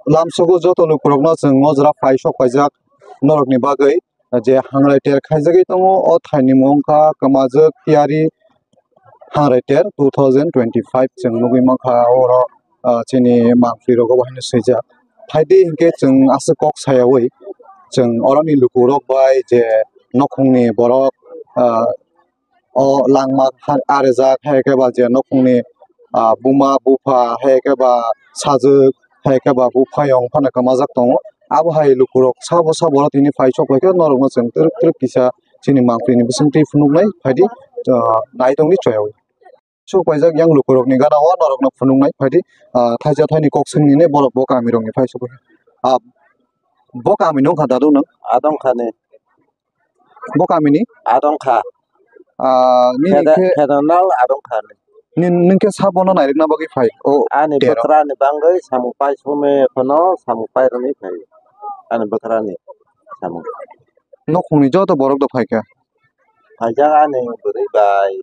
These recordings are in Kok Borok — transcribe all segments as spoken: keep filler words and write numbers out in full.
lamsogo joto lukurokno chwng o jora phai sok paijak norokni bagwi je hangrai ter khaijagwi tongo, o thaini mung wngkha Kwmajwk Tiyari Hangrai ter two thousand twenty-five chwng nugwi mankha oro, ah, chini mangpli rogo bo haino swijak. Phaidi hinkhe chwng aswk kok sayawi chwng oroni lukurok bai je nokhungni borok, ah, o langma ha-, arwjak, hai khe ba je nokhungni, ah, buma bupha, hai khe ba sajwk, hai khe ba buphayung phano kwmajak tongo. Abo hai lukurok sabo sabo oro tini phai sok bai khe norokno chwng twrwk twrwk kisa chini mangpili ni bisingtwi phunuknai phaidi, ah, naitongni choyawi. Sok paijak yang lukurokni gana o norokno phunuknai phaidi, ah, thaisa thaini kok swngnini borok bo kamirokni phai sok bai khe. Ah, bo kami nungkha dadu nwng? Adong kha ni. Bo kamini? Adong kha. Ah, nini Kheda-, khe Khedanal adong kha ni. Nin-, nung khe sabono nairikna bagwi phai? O ani tero. Bwkrani bangwi samung pai sumi phano samung pai rwni phai. Ani bwkrani samung. Nokhungni joto borok do phai kha? Phaijak ani bwrwi bai.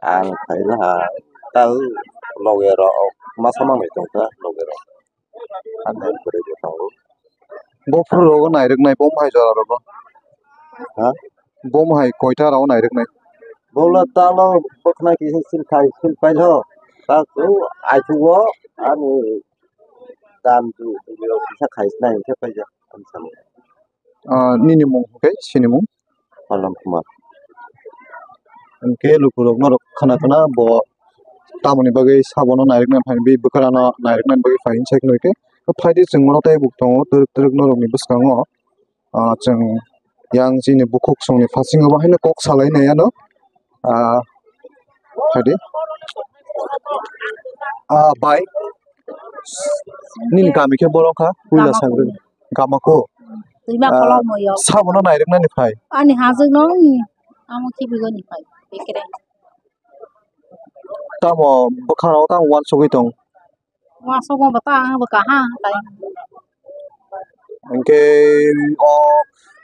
Ang phaina ha, tal loge rok masa manwi tongkha loge rok. Ang hai kwrwi bo tongo. Bo phuru rogo nairwknai bom hai jora rogo. Ha? Bom hai koita rogo nairwknai? Bola talo bwkhwnai kisa sil khai sil pailo. Ta khu aithugo ani dam ju kisa khai nai khe paijak ang salo. Ah, nini mung hwnkhe sini mung? Palam Kumar. Hwnkhe lukurok norok khana khana bo tamoni bagwi sabono nairwknani phaini, bwkrano nairwknani bagwi phaini sai khwlai khe. Phaidi chwng mano tei buk tongo twrwk twrwk norokni bwskango. Ah, chwng yang chini bukhuk songni phasingo bo haino kok salai nai ano. Ah, phaidi. Ah, bai. Nini kami khe borok kha? Puila Gamaku. Sagri. Gamaku. Twima Ah, kolok moyo. Sabono nairwknani phai. Ani hajwk no, amo kibigoni phai. Bekre. Tamo bwkhano tamo uansugwi tong. Uansukma bwta ang bwkha ha tai. Hwnkhe o,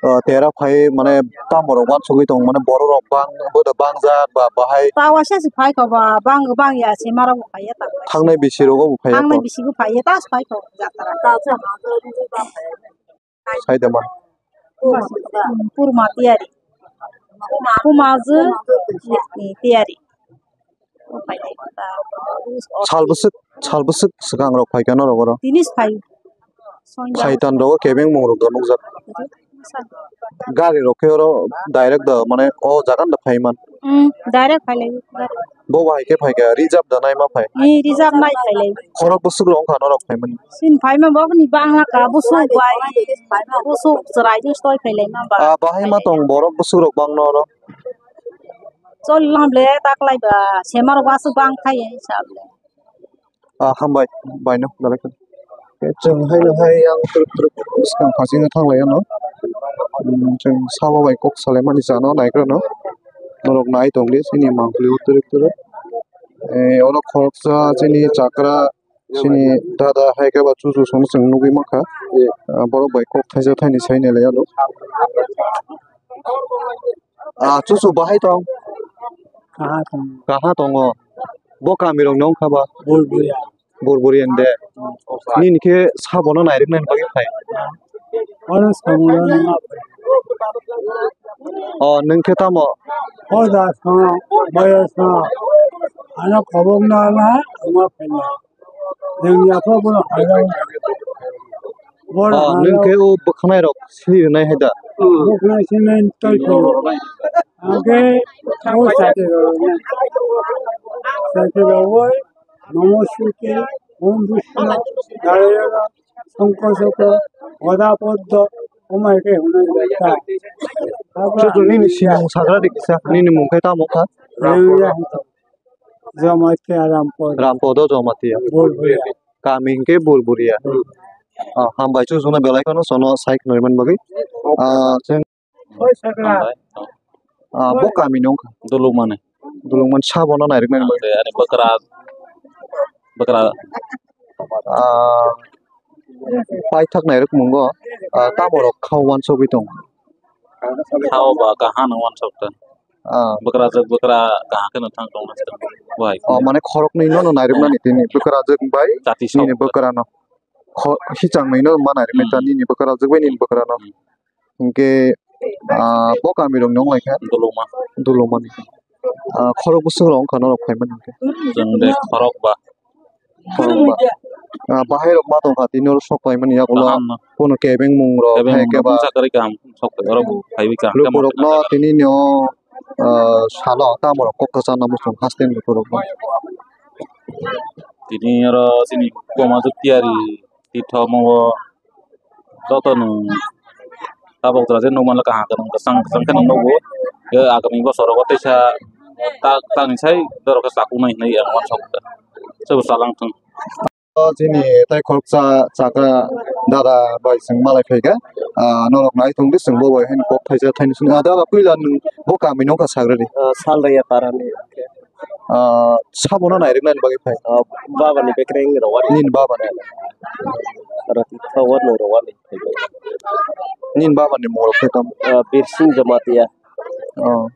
o tera phai mane tamo rok uansugwi tong mane borok rok bang boda bangjak ba bahai. Ta uaisa se phai kho ba bang bang ya se mara bo phai ya ta. Thangnai bisi rogo bo phai ya. Thangnai bisi bo phai ya ta se phai kho jatra. Sai da man. Purma tiyari. Puma ju tiyari. Sal bwswk, sal bwswk swkang rok phai kha norok oro. Tini phai. Phai tan rogo kebeng mung rok do nukjak. Gari rok khe oro direct da mane o jaga da phai man. Hmm, direct phai lai. Bo bahai khe phai kha reserve da nai ma phai. Ni reserve nai phai lai. Khorok bwswk rok wngkha norok phai mani. Sin phai ma bo ni bang la ka bwswk bai. Bwswk chwrai ni stoi phai lai ma ba. Ah, bahai ma tong borok bwswk rok bang no oro. Chol lam le tak lai ba sema rok bwswk bang khai hisab le. Ah, hambai, baino, belai kheno. Chwng haino hai yang twrwk twrwk bwskang phasingno thanglai ano. Hmm, chwng sabo bai kok salaimani chano naikrano. Norok nai tongdi, chini mangpili o twrwk twrwk. Eh, oro khoroksa chini chakra, chini dada hai khe ba chuchu songno chwng nugwi mankha. Ah, borok bai kok thaisa thaini sai nailai ano. Ah, chuchu bahai tong? Kaha tong. Kaha tongo. Bo kami rok nong kha ba? Burburia. Burburia de. Nini khe sabono nairwknani bagwi phai. Oro sabono nang phai. O, nwng khe tamo? O da sa, baya sa. Ano khobok na na, ama phai na. Nwng ya kho bono hai. Bor Ah, nwng khe o bwkhanai rok sini rwnai hai da? Bwkhanai sini twi twi. Age o sate ro. Sate ro oi. Nomo suke, om Vishnu, Narayana, Sanko Soko, Oda Poddo, omai ke hunai jai ta. Chuchu nini sinimung sagra di kisa, nini mung khe tamo kha? Nwng ya. Jamatia Rampor. Rampodo Jamatia. Burburia. Kami hingke Burburia. Hmm. Ah, hambai chuchukno belai kheno sono sai khwnaimani bagwi. Ah, chwng Hambai. Ah, bo kami nung kha. Dulukmani. Dulukmani sabono nairiknani bagwi. Ani bwkra, bwkra. Ah, paithak nairok mungo, ah, tamo rok khao wansogwi tong. Khao ba kaha no wansok ta. Ah. Bwkrajwk bwkra kaha kheno thang tong nai ta. Bai. Oh, mane khoroknwi no, no nairwknani tini bwkrajwk bai Chati nini sok. Bwkrano. Kho-, hichangmwi no ma nairwknai ta, hmm, nini bwkrajwk bai nini bwkrano. Hmm. Hinkhe, ah, bo kamirokni wng lai kha. Duluma. Dulumani. Ah, khorok bwswk rok wngkha norok phaimani hinkhe. Chwng de khorok ba. Khorok ba. Ah, bahai rok ma tongkha tini oro sok paimani yakulo. Kaham no. Kuno kebeng mung rok, kebeng hai mung rok khe ba. Bwsa kwrwi kaham sok pai, oro bo phaiwi kaham khe. Lukurok no tini no, ah, salo tamo rok kok kwchangma muchung haste ni lukurok no. Tini oro chini koma juk tiyari tithok mo joto no tabok jora je nukmano kaham kwrwng kwchang kwchang khe nukgo. Tei agami bosorogo teisa tak takni sai dorok khe chakuknai hinwi ang uansukha. Teibo chalang thung. O chini tei khoroksa chakra dada bai chwng malai phaikha. Ah, norok nai tongdi, chwng bo bai haino kok thaisa thaini simi. Ah, dada puila nwng bo kami nokha sagradi. Ah, Salraya parani. Ah, sabono nairwknani bagwi phai. Ah, babani bekreng rwani. Nini babani. Rati thawar no rwani. Nini babani mung rok khe tamo? Ah, Birsing Jamatia. Oh.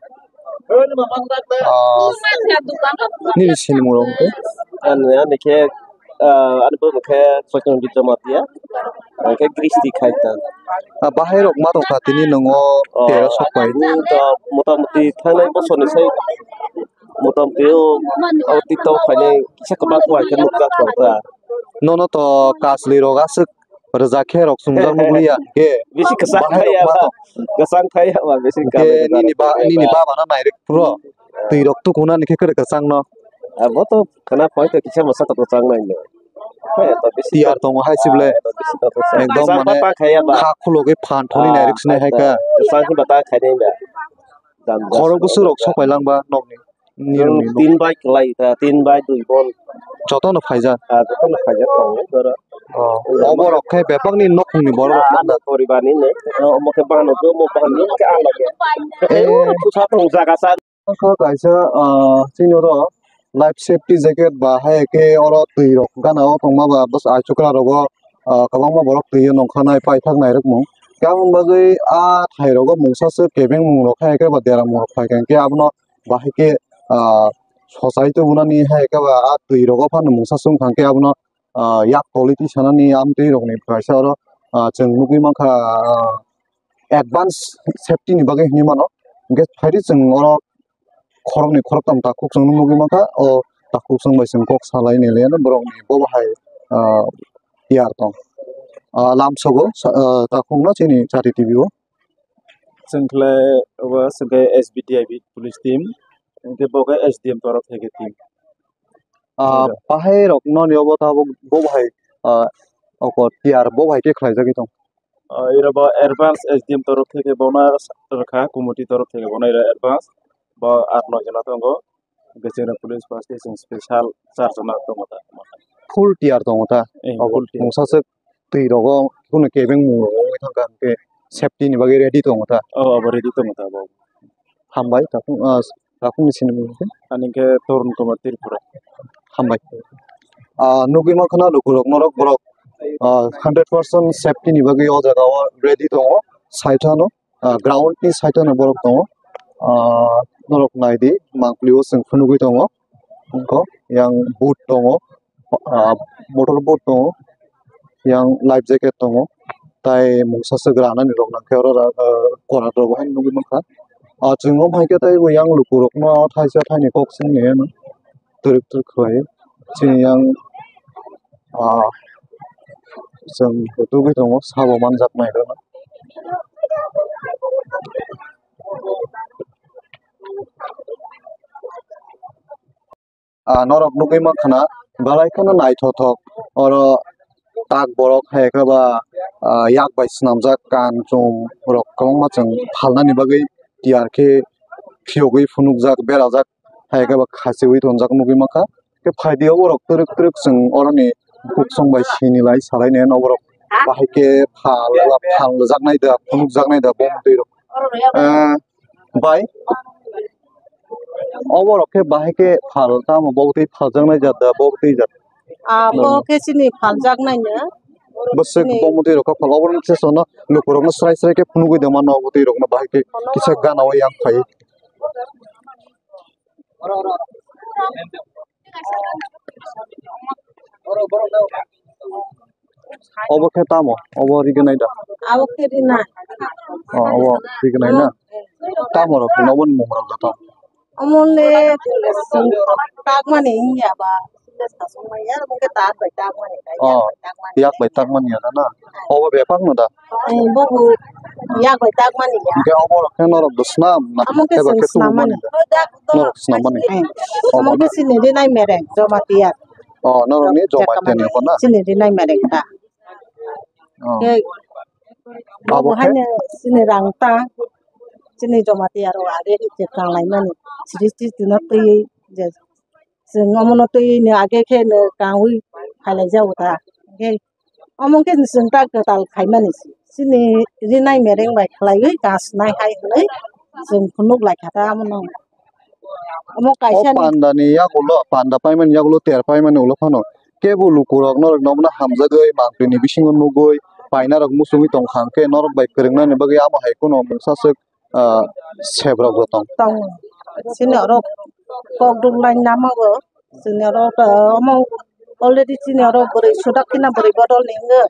Ah, nini sinimung rok khe? Ani, ani khe, ah, ani bumung khe Koitongjit Jamatia. Ang khe Gristi Khaita. Ah, bahai rok ma tongkha tini nongo tero sok pai. Ni to motamuti thangnai bosorni sai motamuti o, o TikTok phainai kisa kwbang kuai khe nukjak tongkha. Nono to kasli rok aswk rwjak khe rok chumjak nukliya khe. Bisi kwchang bahai rok thaiya ma ba. Tong. Kwchang thaiya ba bisi. Khe nini ba, nini baba no nairwk phuru. Twi rok tukunani khe kwrwi kwchang no. Abo to khana phai to kisa masa to kwchang nai no. Tiyar tongo hai se bwle. Ekdom mane kha khulugwi phan thoni nairwk sinai hai kha. Khorok bwswk rok sok pai lang ba nokni. Nirok ni tin bai kwlai ta, tin bai dui bon. Joto no phaijak. Ah, joto no phaijak tongo, doro. Oh, obo rok khe bebak ni nokhung ni borok rok. Ah, poribar ni ne. Omo khe bano, omo bano khe ang lage. Eh. Sa tong jaga sa. Kaisa, ah, chini oro life safety jacket ba hai khe oro twi rok gana o tongma ba bwsa aichukra rogo, ah, kwbangma borok twi o nongkha nai paithak nairwkmung. Tamoni bagwi ah thai rogo mungsa swk kebeng mung rok hai khe ba dera mung rok phai kha hinkhe abono bahai khe, ah, sochai tubunani hai khe ba ah twi rogo phano mungsa swng kha hinkhe abono, ah, yak tolwi tisanani amtwi rokni kaisa oro, ah, chwng nugwi mankha, ah, advance safety ni bagwi hinwi mano. Hinkhe phaidi chwng oro khoroknwi khoroktham takhuk chwng nugwi mankha, o takhuk chwng bai chwng kok salai ni le borokni bo bahai, ah, tiyar tong. Ah, lamsogo, ah, takhukno chini chati T V o. Chwng khlai obo chwng khe S B T I B police team, hinkhe bo khe S D M torof thai khe team. Ah, bahai rok noni obo tabuk bo bahai, ah, oko tiyar bo bahai khe khlaijagwi tong. Ah, iro bo advance S D M torof thai khe bono rwkha, committee torof thai khe bono iro advance bo aat noi jona tongo. Hinkhe chwngno police paste chwng special char jona tongo ta. Full tiyar tongo ta. Eh, obo full tiyar. Mungsa swk twi rogo, kunu kebeng mung rogo wngwi thangkha, hinkhe safety ni bagwi ready tongo ta. Oh, abo ready tongo ta, abo. Hambai, takhuk, ah, takhukni sinimung khe? Ani khe Torun Kumar Tripura. Hambai. Ah, nugwi mankha na lukurok norok borok, ah, hundred percent safety ni bagwi o jaga o ready tongo, sai thano. Ah, ground ni side o no borok tongo. Ah, norok nai di, mangpili o chwng phunugwi tongo. Wngkha yang boot tongo, ah, motor boot tongo, yang life jacket tongo. Tai mungsa swk ranani rok nang khe oro, ah, korat rok bo haino nugwi mankha. Ah, chwng o hai khe tei bo yang lukurok no thaisa thaini kok swngnai. Twrwk twrwk khlai chini yang, ah, chwng tugwi tongo, sabo manjak nai rwna. Ah, norok nugwi mankha na, belai kheno naithothok. Oro tak borok hai khe ba, ah, yak bai swnamjak kan chwng rok kwbangma chwng phalnani bagwi tiyar khe phiyogwi phunukjak, berajak. Hai khe ba khachiui tonjak nugwi mankha. Khe phaidi o borok twrwk twrwk chwng oroni bukhuk song bai sinilai salainai no borok bahai khe phal, phal jaknai da, phunukjaknai da bo twi rok. Ah, bai o borok khe bahai khe phal tamo bo twi phaljaknai jat da bo twi jat. Ah, bo khe chini phaljaknai no. Bwswk chini bo twi rok kha phal obo se sono lukurok no srai srai khe phunugwi da mano bo twi rok no bahai khe kisa gana o yang phai. Obo khe tamo? Obo rignai da? Abo khe rinai. Oh, obo rignai na? Tamo rok, obo ni mung rok da tamo? Omo le chwng takmani wngya ba, business kasong manya, omo khe tak bai takmani, Oh, yak bai takmani ya na? Obo bebak no da? Eh, bo bo yak bai takmani ya. Hingke obo rok khe norok bo snam na? Omo khe eba chwng khe snam tubu mani. Mani da? Norok snam mani. Eh, Obo omo khe na? Chini rinai mereng, Jamatia. Oh, norok ni Jamatia ni obo na? Chini rinai mereng ta. Oh. Khe Abo bo khe? Haino chini rang ta, chini Jamatia rok age khe kwrang laimani, sri sri tino twi je chwng omono twi ni age khe no kangwi phailai jago ta, hwnkhe omo khe chwng ta kwtal khaimani, chini rinai mereng bai khlaiwi kasnai hai hwnwi chwng phunuk lai kha ta omono. Omo O kaisa ni panda ni yagulo, panda paimani yagulo, ter paimani ulo phano kebo lukurok norok nobono hamjagwi mangpili ni bisingo nugwi painarok muchungwi tongkha, hwnkhe norok bai kwrwngnani bagwi amo hai kheno mungsa swk, ah, sebrok bo tong. Tong. Chini oro kok duk line lama o. Chini oro, ah, omo already chini oro bwrwi sudak khina bwrwi bodol ni wngwi.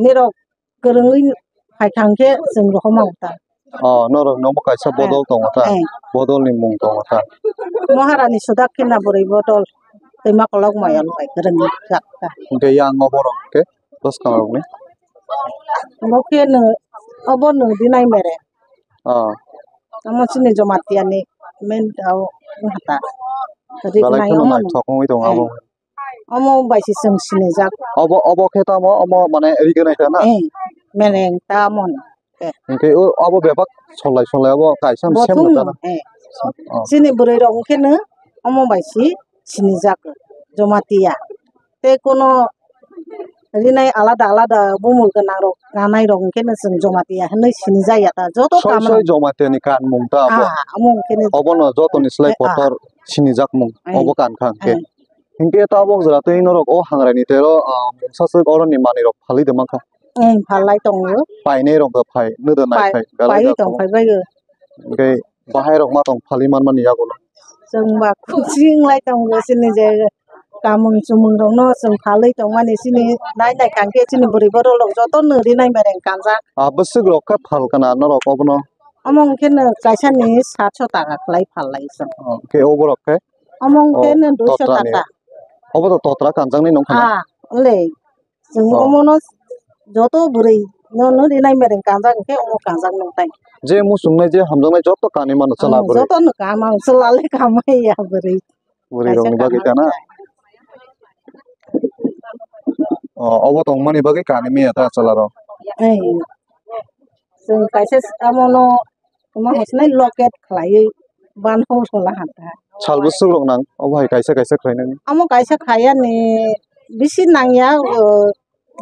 Nirok kwrwngwi phaikha hwnkhe chwng rohorma ta. Oh, norok nobo kaisa Eh. Bodol tongo ta? Eh. Bodol ni mung tongo ta? Maharani sudak khina bwrwi bodol. Twima kolok moyol bai kwrwng jak ta. Hwnkhe yang o borok khe bwskangrokni? Bo khe no, obo no rinai mere. Oh. Omo chini Jamatia ni main o wngkha ta. Belai Rignai kheno omo no. Naithok wngwi tongo Eh. Abo. Omo bai se chwng sinijak. Obo, obo khe tamo, omo mane rignai ta na? Eh, mereng ta mon. Eh. Hingke o, abo bebak solai solai obo kaisa Bo sem thung, rwgana. Eh. Oh. Chini bwrwi rok hwnkhe no omo bai se sinijak Jamatia. Tei kono rinai alada alada bumung gwnang rok kanai rok hwnkhe no chwng Jamatia hinwi sinijak ya ta. Joto Soi kamano. Soi Jamatia ni kanmung ta abo. Ah, omo hwnkhe no. Obono jotoni slai Ah, ah. Kotor sinijak mung. Eh. Obo kankha hwnkhe. Eh. Hingke tabok jora tei norok o hangrai ni tero, ah, mungsa swk oroni manwi rok phalwi de mankha. Eng phalai tongo. Painai rok da phai, nw da nai Pai-, phai, belai paiwi da tong tong. Phai bai o. Hingke bahai rok ma tong phalwi man mani yago no. Chwng ba khuk sing lai tongo chini je kamung chumung rok no chwng phalwi tong mani chini nai nai kha hingke chini bwrwi borok rok joto nw rinai mereng kanjak. Ah, bwswk rok khe phal kana norok obono? Omo hingke nw kaisa ni satso taka khlai phal lai chwng. Oh, hingke obo rok khe? Omo hingke Oh, no duiso totra ni. Taka. Obo to totra kanjaknai nong khana? Ah, le. Chwng Oh. Omo no joto bwrwi no, no rinai mereng kanjak hingke omo kanjak nong tai. Je muchungnai, je hamjaknai joto kanwi mano chwla Hmm, bwrwi. Joto no kanwi mano chwla le kamai ya bwrwi. Bwrwi rokni bagwi ta na? Oh, obo tongmani bagwi kanwi maya ta chwla rok? Eh. Chwng kaisa s-, amo no tongma hwnwi sinai locket khlaiwi ban hor sola hanta. Sal bwswk rok nang obo hai kaisa kaisa khlainani? Amo kaisa khayani bisi nangya, o,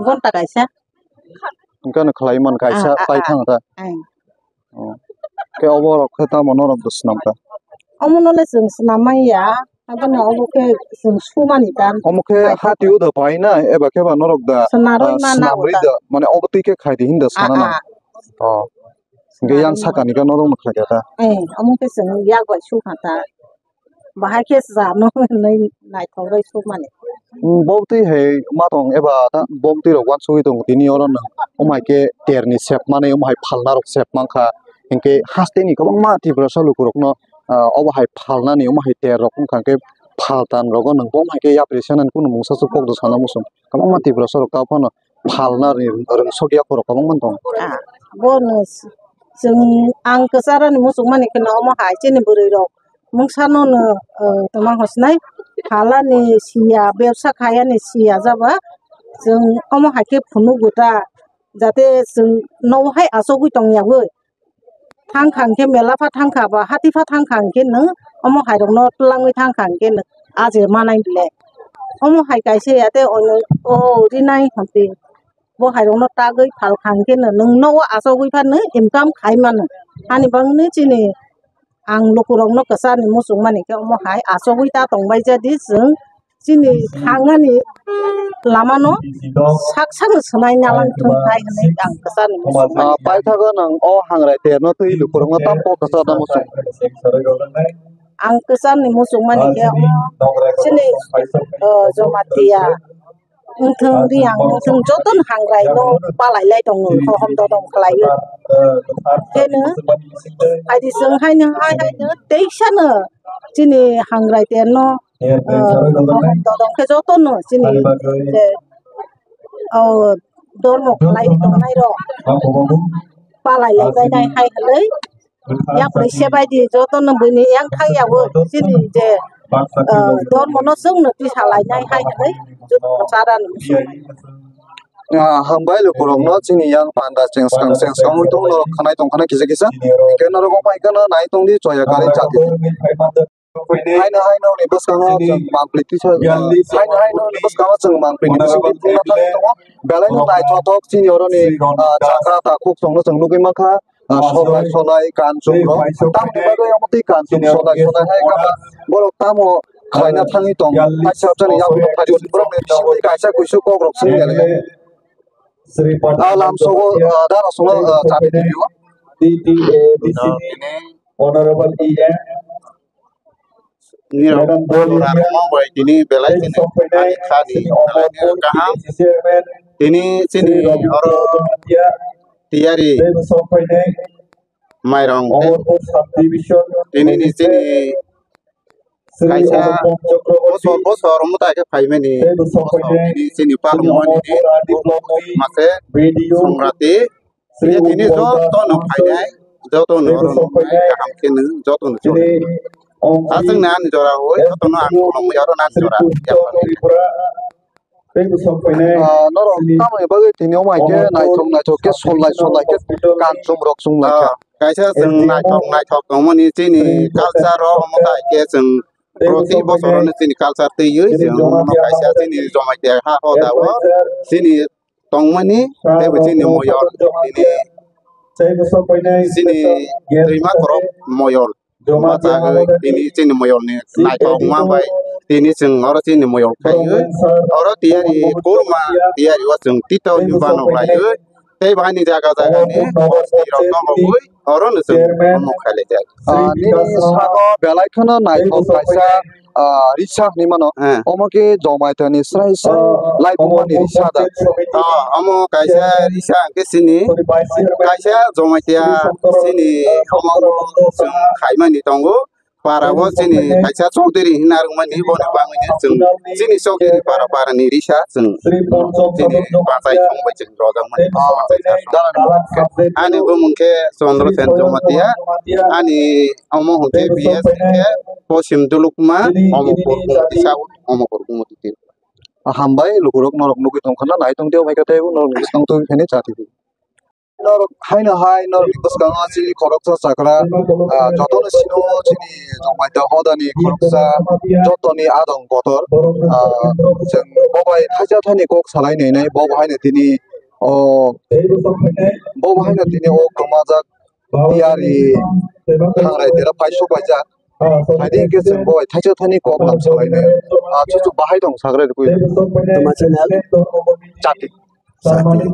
gonta kaisa. Hwnkhe ano khlai man kaisa Ah, ah, pai ah. Thang ta. Ai. Oh. Khe obo rok khe tamo norok do swnam ta? Omo no le chwng swnam manya, abono obo khe chwng sumani ta. Omo khe Ai, hati o da pai na eba khe ba norok da, Swnarwi ah, ma swnam nago rwi ta. Da, mane obo twi khe khai di hin da Ah, sana na. Ah. Oh. Hingke yang saka ni gana rok no khlai kha ta. Eh, omo khe chwng yak bai sukha ta. Bahai khe chano hinwi naithok bai sukmani. Hmm, bo twi hai ma tong eba ta, bo twi rok uansugwi tongo tini oro no. Omo hai khe ter ni sep mani, omo hai phalna rok sep mankha. Hinkhe haste ni kwbangma Tiprasa lukurokno, ah, obo hai phalnani, omo hai ter rok wngkha khe phaltan rogo nwng bo hai khe yapri sanani kunu mungsa swk kok do sana muchung. Kwbangma Tiprasa rok ta phano phalna ri-, rwngsok yaphoro kwbangma tongo. Ah, bono s-, chwng ang kwcharani muchungmani kheno omo hai chini bwrwi rok mungsa no no, eh, tongma hosnai phalani siya, bebsa khayani siya jaba chwng omo hai khe phunugo ta, jate chwng nogo hai achugwi tongyawi. Thangkha hwnkhe mela pha thangkha ba hati pha thangkha hwnkhe nwng omo hai rokno twlangwi thangkha hwnkhe nwng aje manai le. Omo hai kaisa ya tei ono o rinai hwnkhe bo hai rokno tagwi phalkha hwnkhe nwng nogo achugwi phano income khai mano. Ani bagwino chini ang lukurokno kwcharni muchungmani khe omo hai achugwi ta tongbai jadi chwng chini thangnani lamano sak sakno swnai nalang thung hai hwnwi ang kwcharni muchung. Ah, paithago nwng o hangrai terno twi lukurokno tamkhe kwchar da muchung. Ang kwcharni muchungmani khe chini, oh, Jamatia Wngthong riyang wngthong jotono hangrai no palai lai tongo, hohom dodom khlai o. Kheno aidi chwng haino hai haino teisa no chini hangrai ter no, ah, hohom dodom khe jotono chini je, oh, dormo khlai tongnai rok palai lai bai nai hai hwnwi. Yapri sebaidi jotono buini yang thang yago chini je, ah, dormo no chwngno tisa lainai hai hwnwi joto chara ni. Ah, hambai lukurokno chini yang panda cheng skang cheng skang ui tong norok khanai tong khana kisa kisa. Hingke norok wngpai kheno nai tong di choya kari chati. Haino haino ni bwskango chwng mangpli tisa, haino haino ni bwskango chwng mangpli ni bising twi phunukna thangwi tongo. Belai no naithothok chini oroni, ah, chakra takhuk chwngno chwng nugwi mankha. Ah, solai solai kanchwng rok. Tamni bagwi omo twi kanchwng solai solai hai kha borok tamo khlaina thangwi tong. Kaisa chani yago phari borok ni bising twi kaisa kuisu kok rok swng ya. Ah, lamsogo, ah, dara sogo, ah, chati twi o. Honorable E M. Nirok Madam Dolly Raramo bai tini belai chini ani khani belai kaham. Tini chini oro tiyari mairong tei tini ni chini kaisa bosor bosor mutai khe phaimani bosor tini chini palmani ni mase songrati. Tini joto no phainai, joto no oro no kaham khe no joto no choli. Aswk na ani jora hoi, joto no ang khulumwi oro na ani jora. Ah, norok tamoni bagwi tini omo hai khe naithok naithok khe solai solai khe kanchwng rok chwng lai kha. Ah, kaisa chwng naithok naithok tongmani chini culture o omo tai khe chwng proti bosor no chini culture twiwi chwng omo kaisa chini Jamatia ha hoda o chini tongmani tei bo chini moyol tini chini twima khorok moyol bachagwi tini chini moyolni naithokma bai tini chwng oro chini moyol khaiwi oro tiyari kurma tiyari o chwng tito yuba nok laiwi tei bahai ni jaga jaga ni bosti rok no hobwi oro no chwng omo khailai jak. Ah, nini sago belai kheno naithok kaisa, ah, risa hinwi mano. Eh. Omo khe Jamaitani srai srai laibumani risa da. Ah, omo kaisa risa hwnkhe chini kaisa Jamaitia chini omo chwng khaimani tongo. Para o chini kaisa Chaudhary hinwi narwkmani boni bangwi chwng chini Chaudhary para para ni risa chwng chini bachai thangbai chwng rojakmani. Ani bumung khe Chandra Sen Jamatia, ani omo hwnkhe B S khe Posim Dulukma, omo Kurkuma South, omo Kurkuma Titi. Hambai lukurok norok nugwi tongkha na nai tongtio bai khe tei norok nugwi tongtio khe ni chati. Norok haino hai norokni bwskango chini khoroksa chakra, ah, jotono sino chini Jamatia hodani khoroksa jotoni adong kotor, ah, chwng bo bai thaisa thani kok salai nainai bo bo haino tini o bo bo haino tini o kwmajak tiyari thangrai tera phai subaijak. Haidi hwnkhe chwng bo bai thaisa thani kok lam salainai. Ah, chuchuk bahai tong sakrai rwgwi. Tama channel. Chati. Chati.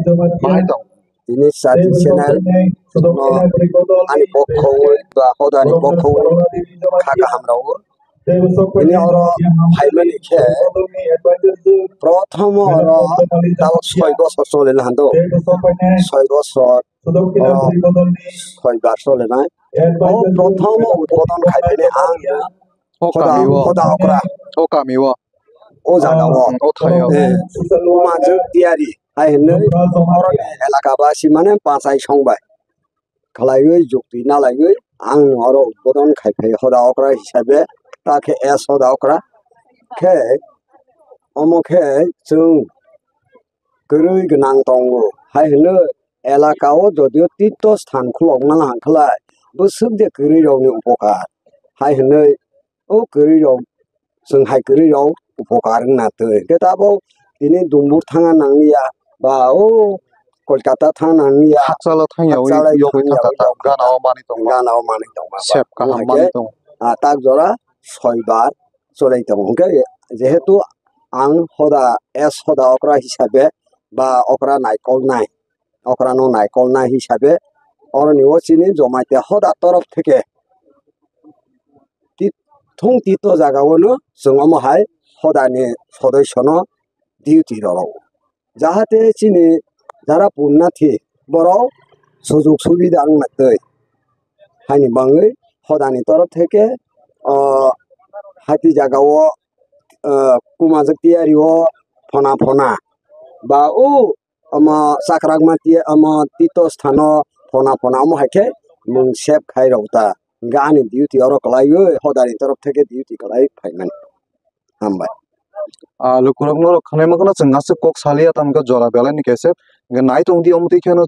Bahai tong. Tini chati channel no ani kok khobwi ba hodani kok khobwi kha kaham rw. Tini oro phaimani khe prothomo oro tabuk soi bosor choli hando. Soi bosor oro soi bar choli nai. O prothomo udbodon khai phini ang O hoda, kami o. Hoda okra. O kami o. O jaga o. Hmm, o thai o. Eh, manjak tiyari. Hai hinwi oro ni elaka basi mane pachai song bai. Khlaiwi jukti nalaiwi ang oro udbodon khai phai hoda okra hisabe ta khe S hoda okra. Khe omo khe chwng kwrwi gwnang tongo. Hai hinwi elaka o jodio tito sthan khulokna nang khlai bwswk de kwrwi rokni upokar. Hai hinwi o kwrwi rok chwng hai kwrwi rok upokar wngna twi. Hwnkhe tabuk tini Dumbur thangna nangya ba o Kolkata thangna nangya. Hakchalo thangya wi, hakchalo yogwi thangya thangkha wi ta, yogwi gana o manwi tongma. Gana o manwi tongma ba. Sep kaham manwi tong. Ah, tak jora soi bar cholai tongo. Hwnkhe jehetu ang hoda S hoda okra hisabe ba okra naikolnai, okrano naikolnai hisabe oroni o chini Jamatia hoda torof theke ti-, thung tito jaga o no chwng omo hai hoda ni sodoi sono duty rwrw. Jahate chini jara punnathi borok sujug subida wngna twi. Haini bangwi hodani torof theke, o, hati jagao, o, kumajak tiyari o phona phona ba o omo chakrakma tiya-, omo tito sthano phona phona omo hai khe mung save khai rw ta. Hwnkhe ani duty oro kwlaiwi hodani torof theke duty kwlai phaimani. Hambai. Ah, lukurok norok khwnai ma kheno chwng aswk kok saliya, tamo khe jora belai ni kaisa. Hwnkhe nai tong di, omo twi kheno